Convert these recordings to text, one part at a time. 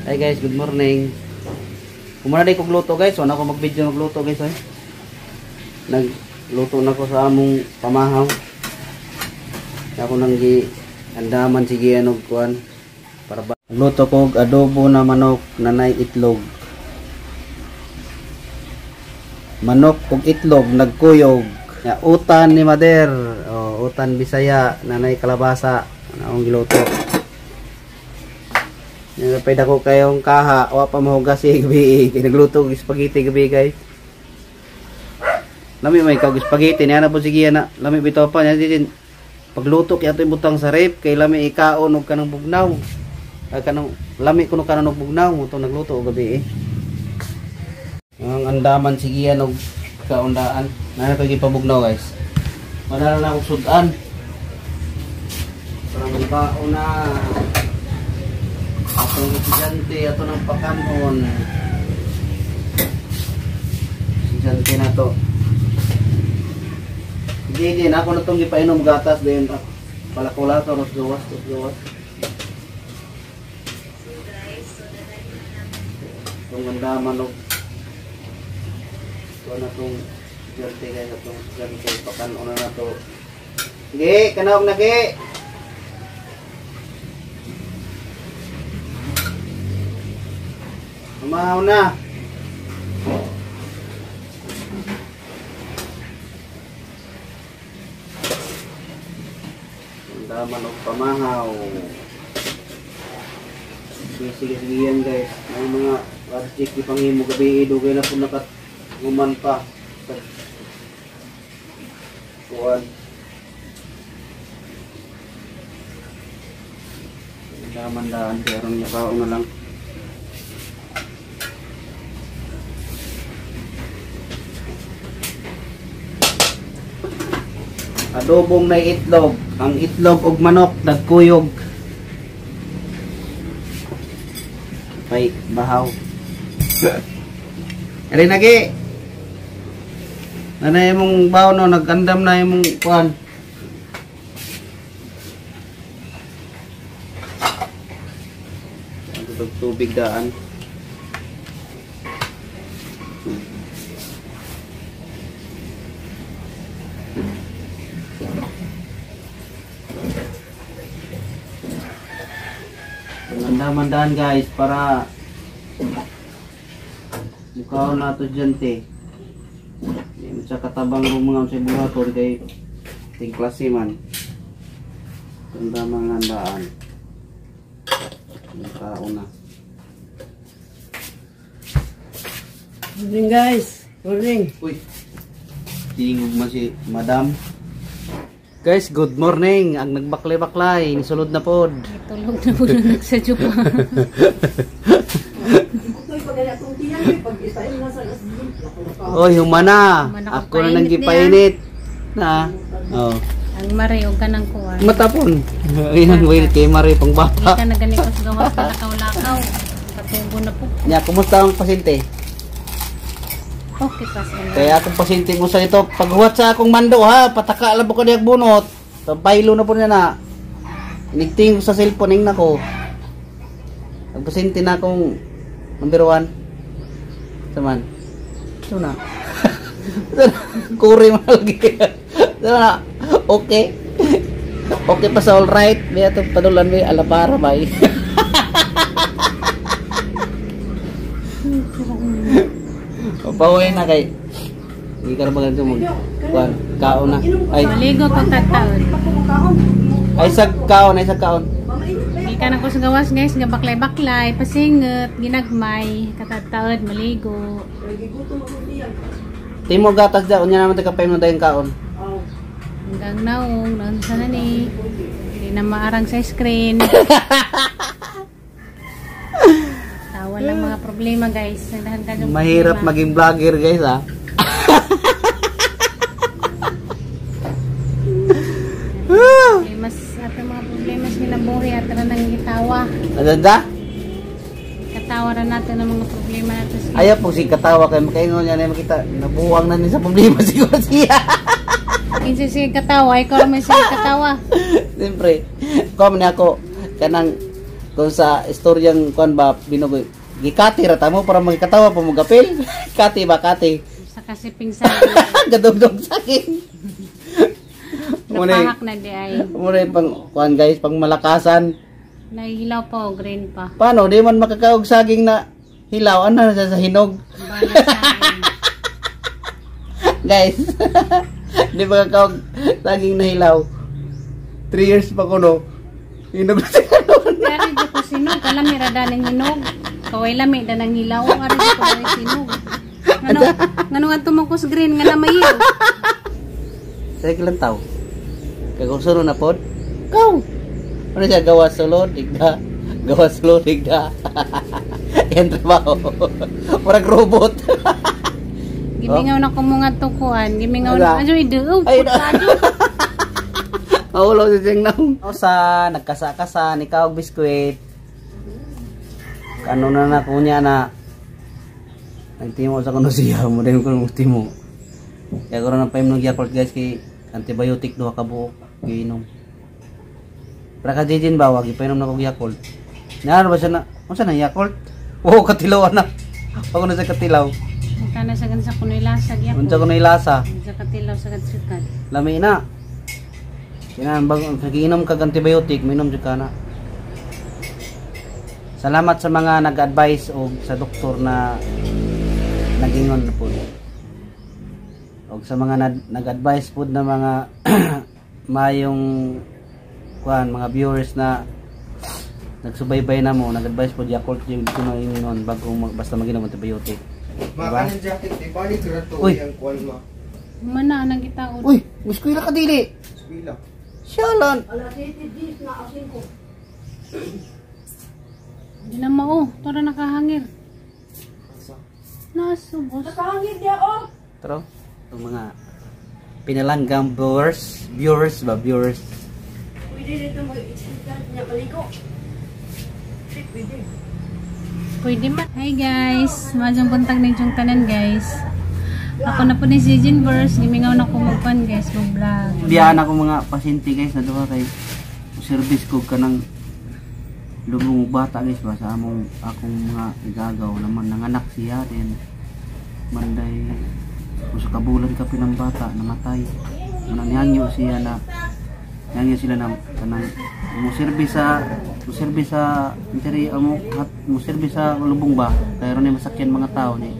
Hi guys, good morning. Kumuna day kog luto guys, wala ko mag-video magluto guys oy. Nagluto na ko sa among pamahaw. Ako nang gi andaman sige anog kuan para ba. Luto ko og adobo na manok nanay itlog. Manok ug itlog nagkuyog. Ya, utan ni Mader. Oh, utan Bisaya nanay kalabasa na akong giluto. Pwede ko kayong kaha, wa pa mahugas si gabi kay nagluto og spaghetti gabi guys. Lami may kag spaghetti niya na po sige na. Lami bitaw pa niya din. Pagluto kay ato ibutang sa rep kay lami ikaon og kanang bugnaw. Ay kanang lami kuno kanon og bugnaw mo nagluto og gabi eh. Ang andaman sige og kaundaan. Na to gipabugnaw guys. Wala na akong sudan. Para magbaon na. Atong estudyante, ato ng pakanon. Estudyante na to. Sige, din. Ako na itong gipainom gatas. Din, palakula-ka, mas gawas, mas gawas. Itong andaman og ito na itong estudyante guys. Atong estudyante, pakanon na to. Sige, kanaog na, gi. Umahaw na. Ang daman og pamahaw. Sige, sige, sige yan guys. May mga project ipanghimo gabi, dugay na po nakat-guman pa. Kuan. Ang daman daan, pero niya kaon na lang. Adobong na itlog. Ang itlog og manok nagkuyog. Ay, bahaw. Ari nagi. Nanay imong bahaw no, nagandam na imong kuan. Ang tubig daan. Mandaman-daan guys para mukhaon na ito dyan te. Sa katabang mga sa buhaton kay tingklase man. Mandaman landaan. Mukhaon na. Morning guys. Morning. Uy. Tingog man si Madam. Guys, good morning. Ang nagbaklay-baklay, nisulod na pod. Tulog na po na nagsadyo pa. Oy, humana. Ako na nang gipainit. Na. Oh. Ang mare og kanang kuan. Matapon. Inang wait kay mare pang bata. Di ka na gani ko sa gawas lakaw-lakaw. Katubo na po. Nya, kumusta ang pasyente? Okay pa sa. Kaya akong pasyente mo sa ito, paghuwat sa akong mando ha, pataka lang po ko niyang bunot. Baylo na po niya na. Inigting ko sa cellphone ing nako. Ang pasyente na akong number 1. Saman. Ito na. Kuri mo lagi. Ito na. Okay. Okay pa sa all right. May atong padulan may alabara bay. Papawi na kay. Hindi ka na ba ganito mag kuan, kaon na. Ay, maligo ko tataon. Ay sag kaon, ay sag kaon. Hindi ka na ko sa gawas guys, nga baklay-baklay, pasingot, ginagmay, katataod, maligo. Timo gatas da, unya naman ta kapay mo dayon kaon. Hanggang naong, naon sa na ni. Hindi na maarang sa screen. Walang mga problema guys. Mahirap problema. Maging vlogger guys ha. Problemas at mga problema sa kinabuhi at nang gitawa. Ano? Katawa na natin ang mga problema natin. Ayaw po si katawa kay makaingon niya na makita nabuwang na niya sa problema siguro siya. Kinsa siya katawa, ikaw man siya katawa. Siyempre, ko man ako kanang Kung sa istoryang kuan ba binugoy. Gikati ra tamo para magkatawa pa mo gapil. Kati ba kati. Sa kasiping saging. Gadugdog saging. Muna Napahak na di ay. muna pang kuan guys, pang malakasan. Nahihilaw pa o green pa. Paano di man makakaog saging na hilaw ano na sa hinog? Bala saging. Guys, di ba kakaog saging na hilaw? 3 years pa ko no. Hinog na siya noon. Pero di ko sinog. Alam mi rada ng hinog. Kaway lami da ng hilaw. Ari di ko dali sinog. Ngano, ngano nga tumukos green nga na mayiw. Sa ilang tao? Kag usuno na pod? Kaw! Ano siya gawa sulod, igda. Gawa sulod, igda. Yan trabaho. Murag robot. Gimingaw na ko mga tukuan. Gimingaw Ala. na. Ano ido? Ay, Ay, na. Maulaw si Cheng Naong. Sa nagkasa-kasa, ni kaog biskwit. Kano na na kunya na nagtimo sa kuno siya mo din ko timo. Kaya ko na paim ng Yakult guys kay antibiotic duha ka buok giinom. Para ka dijin ba wag ipainom na kog Yakult. Naano ba siya na unsa na Yakult? Oh, katilaw na. Ako na sa katilaw. Kana sa gansa kuno ilasag ya. Unsa ko na ilasa? Sa katilaw sa katsukad. Lami na. Kinan bago nagiinom kag antibiotic, minom jud ka na. Salamat sa mga nag-advise og sa doktor na nagingon na pod. Og sa mga nag-advise pod na mga mayong kuan mga viewers na nagsubaybay na mo, nag-advise pod Yakult jud kuno ingon bago basta maginom antibiotic. Diba? Maka ng jacket, di ba ni Grato Uy. yung kuwan ma? Mana nang gitaod. Uy, muskwila ka dili. Eskwela. Siyalan. Alas 7:10 na asin ko. Di na mao, tara nakahangir. Asa? Nasubos. Nakahangin niya oh. Tara. Itong mga pinalanggang viewers, viewers ba, viewers. Pwede dito mag-extend niya maligo. Pwede. Pwede man. Hi guys, madyong buntag na yung tanan guys. Ako na po ni si Jean Verse, gimingaw na ko magpan guys, mag-vlog. Biyaan ako mga pasyente guys na duha kay service ko kanang lubong bata guys ba sa among akong mga igagaw naman nanganak siya then manday usa ka bulan ka pinang bata namatay. Manang nihangyo siya na nihangyo sila na kanang mo service sa diri amo hat mo service sa lubong ba kay ron masakyan mga tao ni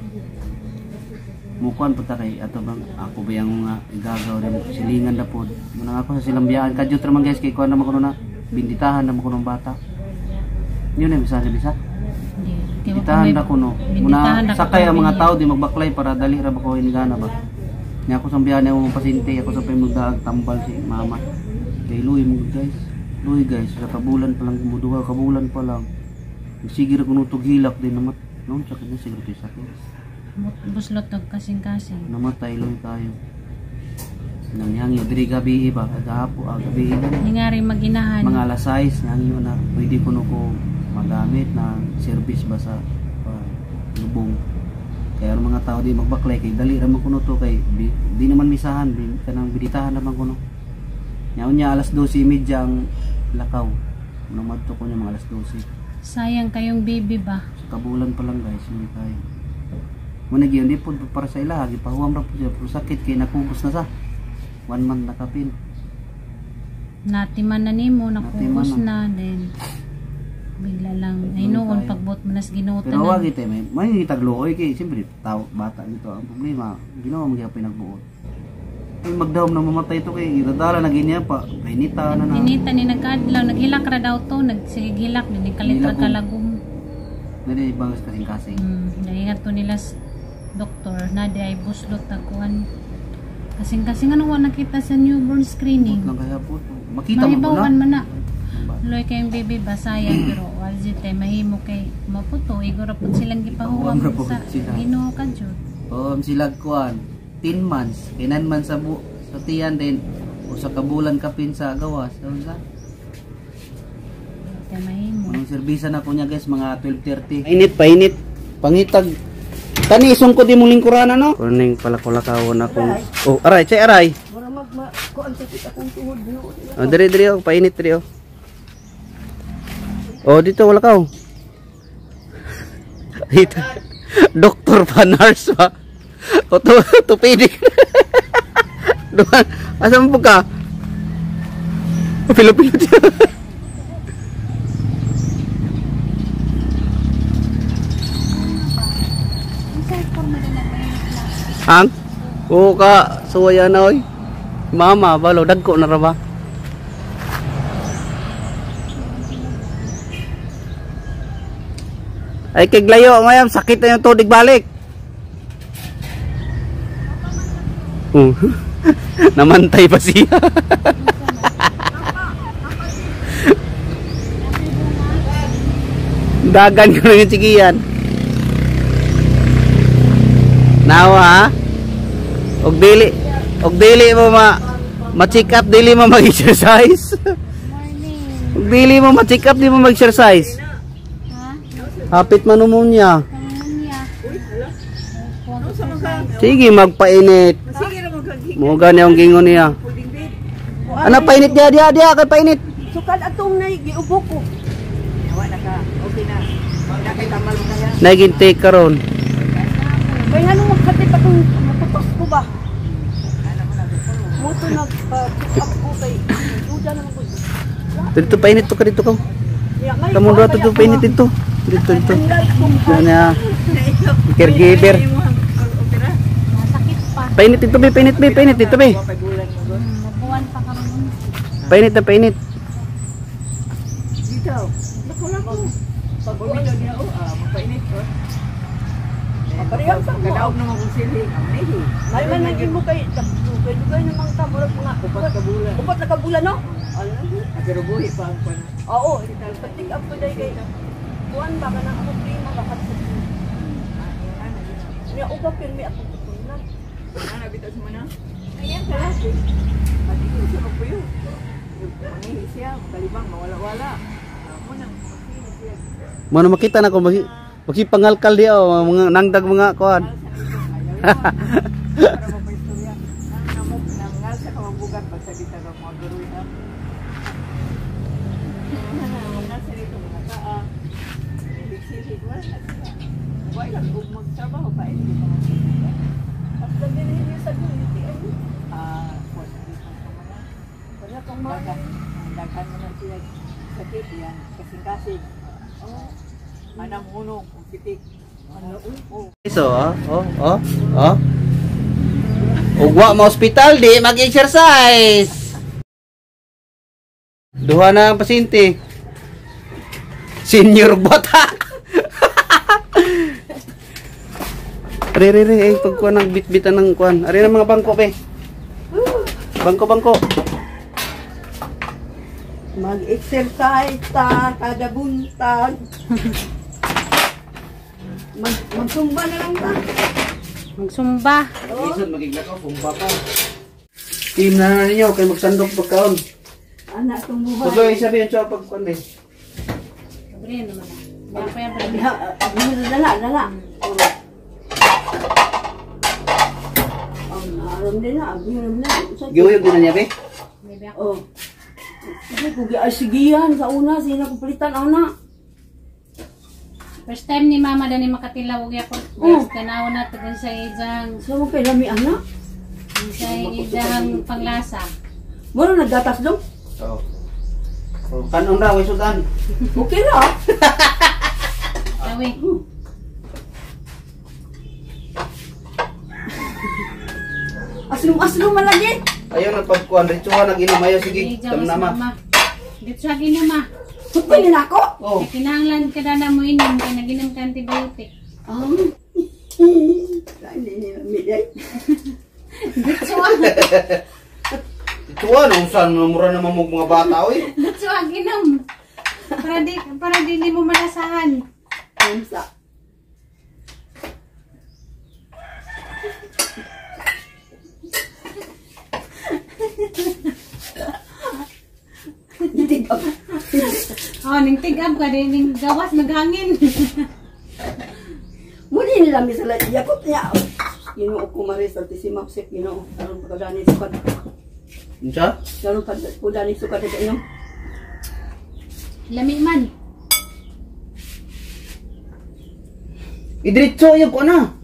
mukuan punta kay ato bang ako ba yung mga igagaw rin silingan na pod munang ako sa silang biyaan kadyot ra man guys kay kuan naman kuno na binditahan naman kuno bata yun na bisa bisa binditahan na kuno muna sakay ang mga tao di magbaklay para dali ra ba ko inigana ba nya ako sa biyaan ang pasyente ako sa pamugdaag tambal si mama kay luy mo guys luy guys sa kabulan pa lang muduha kabulan pa lang sige ra kuno tug hilak din namat no sakit na siguro to sakit. Buslot og kasing-kasing. Namatay lang tayo. Nangyangyo diri gabi ba kagapo gabi Hingari maginahan. Mga alas 6 nangyo na pwede kuno ko magamit na service ba sa lubong. Kaya ang mga tao di magbaklay kay dali ra man kuno to kay di naman misahan di, kanang biditahan naman kuno. Nya unya alas 12:30 ang lakaw. Unang madto ko niya mga alas 12. Sayang kayong baby ba? Sa kabulan pa lang guys, hindi tayo. Muna gyud di pud para sa ilaha gipahuwam ra pud siya pero sakit kay nakugos na sa 1 month nakapin. Natiman na nimo, nakugos Natiman na then bigla lang ay noon pagbot mo nas ginutan. Pero wag ite may tagluoy kay siyempre tao bata nito ang problema. Ginawa mo gyud pinagbuot. Ay magdahom na mamatay to kay iradala na ginya pa painita na na. Tinita ni nagkaadlaw, naghilak ra daw to, nagsigihilak din kalit ra Nilagom. kalagom. Dili bangus kasing-kasing. Naingat to nila doktor na di ay buslot tagkuan. Kasing-kasing ano wa nakita sa newborn screening. Lang kaya po. Makita mo Mahibawan na. man na. Loy kayong baby ba sayang pero wal jud tay mahimo kay maputo igora pud silang gipahuwam Gipahuwam ra pud sa sila. Ginoo ka jud. Sila kuan 10 months kay 9 months sa sa tiyan din usa ka bulan kapin sa gawas. Ano sa? Tay mahimo. Anong serbisa na ko niya guys mga 12:30. Init pa init. Pangitag kani sungkod imong lingkuran ano? Kuning palakulakawon akong. Oh, aray, chay aray. Mura mag kuan sakit akong tuhod. Oh, diri diri oh, painit diri oh. Oh, dito wala ka. Dito. Doktor pa, nurse pa. O to, orthopedic. Duman, asa mo ka? Pilo-pilo siya. Ang? Oo ka, suwaya na oy. Mama, balo, dagko na ra ba? Ay kiglayo mayam, sakit na yung tudig balik. Namantay pa siya. Dagan ko na yung sigiyan. Nawa ha? Og dili mo ma-check up, dili mo mag-exercise. Og dili mo ma-check up, di mo mag-exercise. Hapit manumonya. Sige, magpainit. Mo gani ang gingon niya. Ano painit dia dia dia kay painit. Sukad atong nay giubo ko. Wala ka. Okay na. Wala kay tamal mo kaya. Nagintay karon. Kay nganong magkatip akong maputos ko ba? Moto nag check up ko kay duda naman ko. Dito painit to ka dito ka. Kamu do to painit dito. Dito dito. Ano? Caregiver. Painit dito be, painit be, painit dito be. Mabuwan pa karon. Painit na painit. Dito. Naku. Pag niya oh, magpainit ko. Parehang sa mo. Kadaog na magsilhi. May man nang imo kay dugay namang ta murag mga Upat ka bulan. Upat na ka bulan no? Ano? Pero buhi pa ang pan. Oo, pag-take up ko dahil kay kuan ba ka na ako prima ba ka sa niya uga pirmi akong tutunan. Ana bitaw sa mana. Ayan ka lang. Pati ko siya magpuyo. Mangihi siya, kalibang mawala-wala. Mo nang siya. Mo na makita na ko makipangalkal diya oh, mga nangdag mga kuan. Para mapaistorya. Nang namok nangal sa kawabugan basta di ta mga guruy ha. Nangal sa dito mga kaa. Silhig wala na sila. Wala lang og magtrabaho pa hindi pa magtrabaho. After dinhi sa unity ay Wala kang mga daghan mo na sila sakit yan kasing-kasing. Oh. Anang hunong og pitik. Ano uy? Oh. So, oh, oh, oh. Ugwa mo ospital di mag-exercise. Duha na ang pasyente. Senior bata. Re re re, ay pagkuha ng bitbitan ng kuan. Ari na mga bangko pe. Bangko bangko. Mag-exercise ta kada buntag. Magsumba na lang ta. Magsumba. Minsan magiglakaw sumba pa. Team na ninyo kay magsandok pagkaon. Anak tong buhay. Tuloy sabi yung tsaw pagkuan eh. Gabriel naman. Wala pa yan. Dala, dala. Aram din na, aram na. Giuyog din na niya be. Oh. Sige, kung asigihan sa una, sila kumplitan ana. First time ni Mama dani makatilaw og yakot. Oh. Tanaw na to sa ijang. Sa mo kay lami ana. Sa ijang panglasa. Muro naggatas dong. Oo. Oh. Kanon ra way sudan. Okay ra. Tawi. Aslum-aslum man lagi. Ayaw na pagkuan ritsuha nag inom ayo sige tamnama. Dito sa ginom ma. Sugpin nila ako. Oh. Kaya kinahanglan ka na mo inom kay naginom ka antibiotic. Ah. Dito. Dito ano saan mura naman mo mga bata oy. Dito ginom. Para di mo malasahan. Unsa? Tigab. Oh, ning tigab ka din ning gawas maghangin. Muli nila misala yakot niya. Ginoo ko Maria Santisima Jose Ginoo karon pagdani sukad. Unsa? Karon pagdani sukad sa inyong. Lami man. Idiretso yung ko na.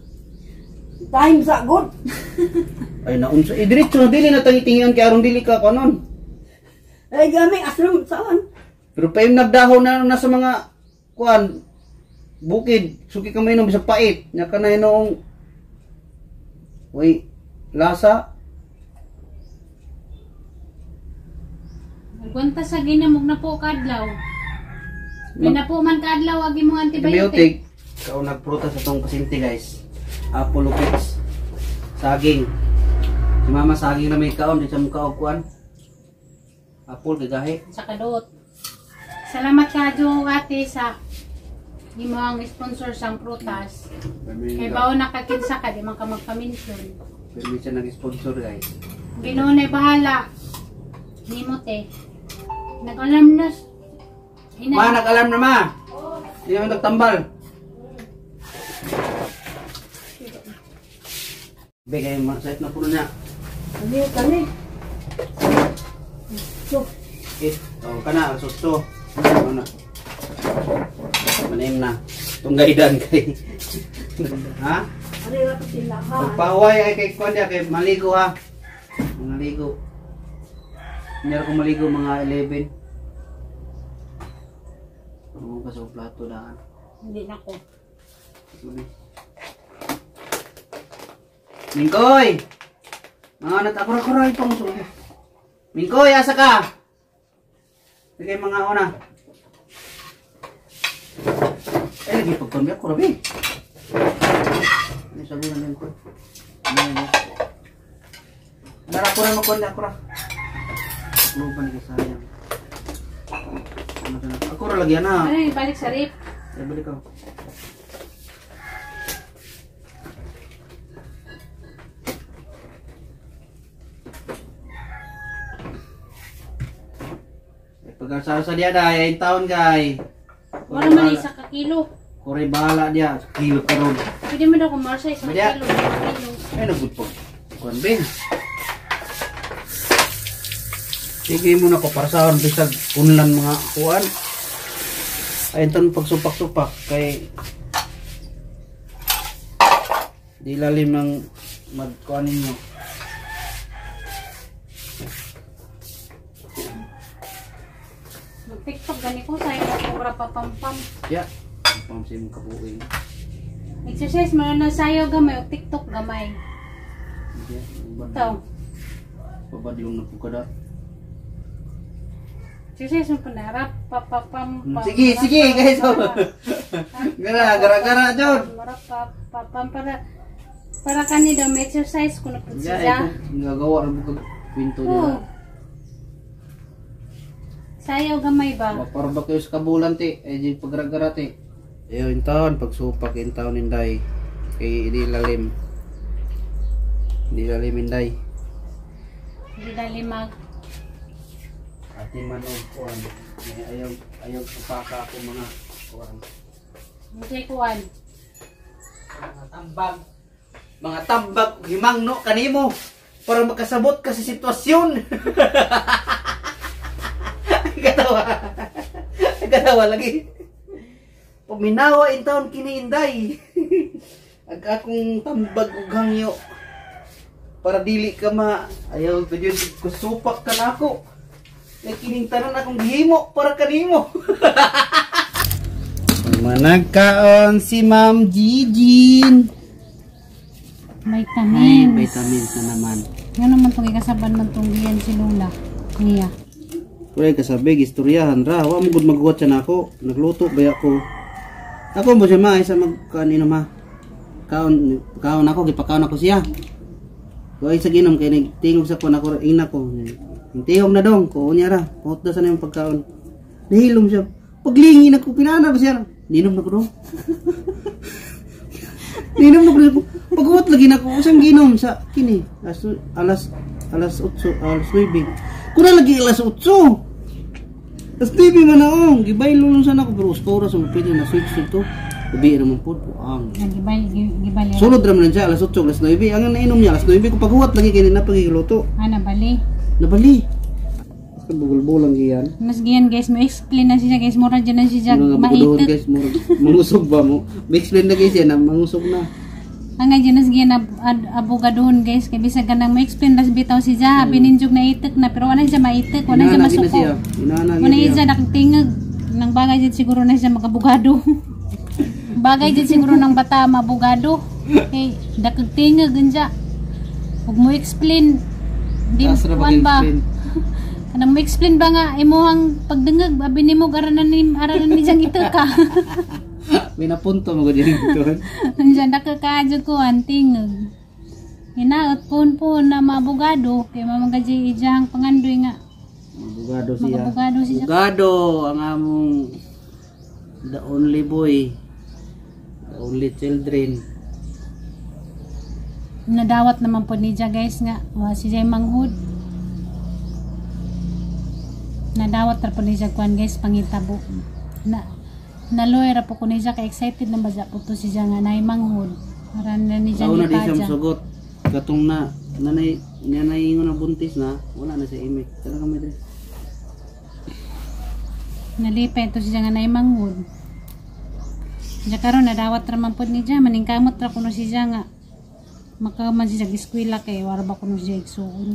Time sa good. Ay naunsa idiretso na dili na tangitingan kay aron dili ka kanon. Ay gami asram saan? Pero paim nagdahon na nasa mga kuan bukid, suki ka mainom sa pait, nya kanay noong way lasa. Nagkwenta sa ginamog na po kadlaw. May napo man kaadlaw agi mong antibiotic. Antibiotic. Kao nagprutas atong pasyente guys. Apple peach. Saging. Si mama saging na may kaon di sa mukha og kuan. Apple kay gahi. Sa kadot. Salamat kadyo ate sa imong sponsor sang prutas. Kay bawo nakakinsa ka di man ka magpa-mention. Pero siya nag-sponsor guys. Ginoo na bahala. Nimo te. Nag-alarm na. Ina. Ma, nag-alarm na ma. Hindi naman nagtambal. Bigay mo, sakit na puno niya. Kani kani. So, It, oh, kana, susto. Ano na. Manim na. Tunggaidan kay. Ha? ari ra ko sila ha. Pagpaway ay kay kuan niya, kay maligo ha. Maligo. Meron ko maligo mga 11. Ano ka sa plato daan? Hindi na ko. Mingkoy! Mga anak, ako ra kuray pang sulo. Mingkoy, asa ka? Sige mga una. Eh, lagi pagpambi ako, rabi. Ano sabi na ko? Ano yan? Dara ko ra magkuhan ako ra. Lupa ni kasayang. Ano ka na? Ako ra lagi ana. Ano yung balik sa rip? Ay, balik ako. Pag-asara sa diya day, ay taon kay. Wala man isa ka kilo. Kore bahala diya, kilo karon. Pwede mo daw kumarsa isa ka Baya. kilo. Kilo. Ay nagud po. Kuan bin. Sige mo na ko parsahon bisag unlan mga kuan. Ay ton pagsupak-supak kay di lalim ng magkuan ninyo. Mag-TikTok gani ko sa imo ko ra papampam. Ya. Pam sa imong kabuing. Exercise mo na sayo gamay o TikTok gamay. Ya, Ito. Pabadlong na po kada. Exercise mo po na rap papapam pam. Sige, sige guys. Gara, gara, gara, Jod. Rap papam para kani daw may exercise ko na po Ya, siya. ito gagawa ra mo kag kwento Oo. niya. Sayaw gamay ba? Para ba kayo sa kabulan ti? Eh di pagragara ti. Ayo intaon pagsupak intaon inday. Kay di lalim. Di lalim inday. Di lalim mag Ati man og kuan. Ayaw ayaw supaka ako mga kuan. Unsay kuan? Mga tambag. Mga tambag ug himangno kanimo para makasabot ka sa sitwasyon. Katawa. Katawa lagi. Paminawa in taon kini inday. Ag akong tambag ug hangyo para dili ka ma ayaw ko jud kusupak ka nako. Kay kining tanan akong gihimo para kanimo. Managkaon si Ma'am Gigin. Vitamins. Ay, vitamins na naman. Nga naman itong ikasaban man itong giyan si Lola. Niya. Wala kasabi, gistoryahan ra. Wa mo gud maghuwat siya nako. Nagluto ba ako. Ako mo siya ma, isa magkaan ma. Kaon, kaon ako, gipakaon ako siya. Kuha sa ginom kay nagtingog sa kuan ako, ina ko. Tingog na dong, ko niya ra. Puhot na sa yung pagkaon. Nahilom siya. Paglingin ako, pinana ba siya? Ninom na ko dong. Ninom na ko dong. Paghuwat lagi na ko, usang ginom sa kini. Alas 8, alas 9. Kuna lagi alas 8. Alas 9 man ako. Gibaylo lang sana ako. Pero usko oras, ang pwede na switch ito. Ubi naman po. Ang. Gibay. Sulod raman siya, alas 8, alas 9. Ang nainom niya, alas 9. Kung paghuwat lagi, kaya na pagiluto. Ah, nabali. Nabali. Bugol-bulang giyan. Mas giyan guys, mo explain na siya guys, mura dyan na siya Mga budohon maitek. guys, murag mangusog ba mo? Explain na guys yan, ah, mangusog na. Ang nga dyan giyan abogadohon guys, kay bisag kanang mo explain las bitaw si Jaha, bininjog na itek na pero wala siya maitek, wala siya Inana gid na masuko. siya. Inana Wala gid siya siya. naktingag nang bagay dyan siguro na siya magabogado. Bagay dyan siguro ng bata mabogado. Kay dakagtingag ganja. Ug mo explain di Taas ra kuan ba? mag-explain. Kanang mo explain ba nga imuhang pagdungag abi nimo aranan ni jang ito ka. May napunto mo gud yan dito. Andiyan nakakaadyo ko anting. Hinaot pun po na maabogado kay mamagaji ijang pangandoy nga Abogado siya. magabogado siya. Abogado ang among the only boy. The only children. Nadawat naman po niya guys nga wa si Jay manghud. Nadawat ra po niya kuan guys pangitabo. Na naloy ra po ko niya kay excited na baza po to si Jay nga nay manghud. Aran na ni Sa Jay una di siya gipadya. musugot. Katong na nanay nanay ingon na buntis na, wala na siya imik. Tara kami dre. Nalipay to siya nga nay manghud. Diya karon nadawat ra man pod ni Jay maningkamot ra kuno si Jay nga makaman siya eskwela kay wara ba kuno siya igsuon.